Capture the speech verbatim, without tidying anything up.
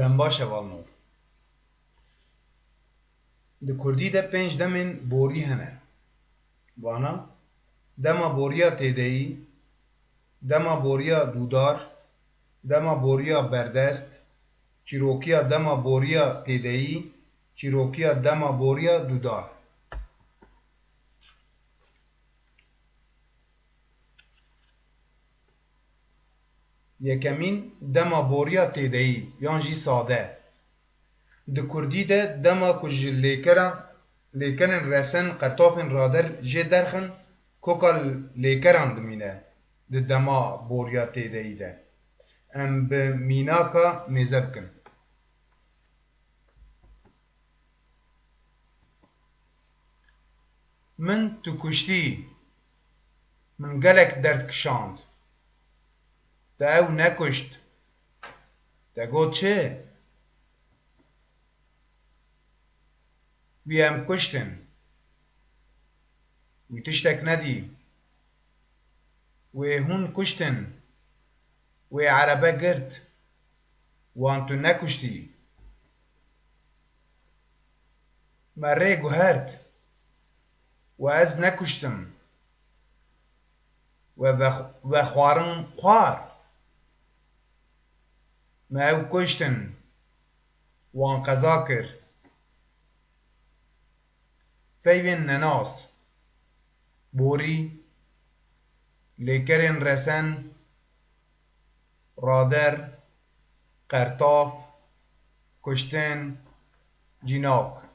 Dem baş hevalno. Di kurdî de pênc demên borî hene. Vana, dema boriya têdeyî, dema boriya dûdar, dema boriya berdest, çîrokiya dema boriya têdeyî, çîrokiya dema boriya dûdar. Yekemîn, dema boriya têdeyî yan jî sade. Di kurdî de dema ku ji lêkera, lêkerên resen, qertafên rader jê derxin, koka lêkeran dimîne di dema boriya têdeyî de. Em bi mînaka mêze bikin. Min tu kuştî. Min gelek derd kişand. Te ew nekuşt. Te got çi? Wî em kuştin. Wî tiştek nedî. Wê hûn kuştin. Wê erebe girt. Wan tu nekuştî. Me rê guhert. We ez nekuştim. We ve, vexwarin xwar. Me ew kuştin. Wan qeza kir. Peyvên nenas. Borî. Lêkerên resen. Rader. Qertaf. Kuştin. Cînak.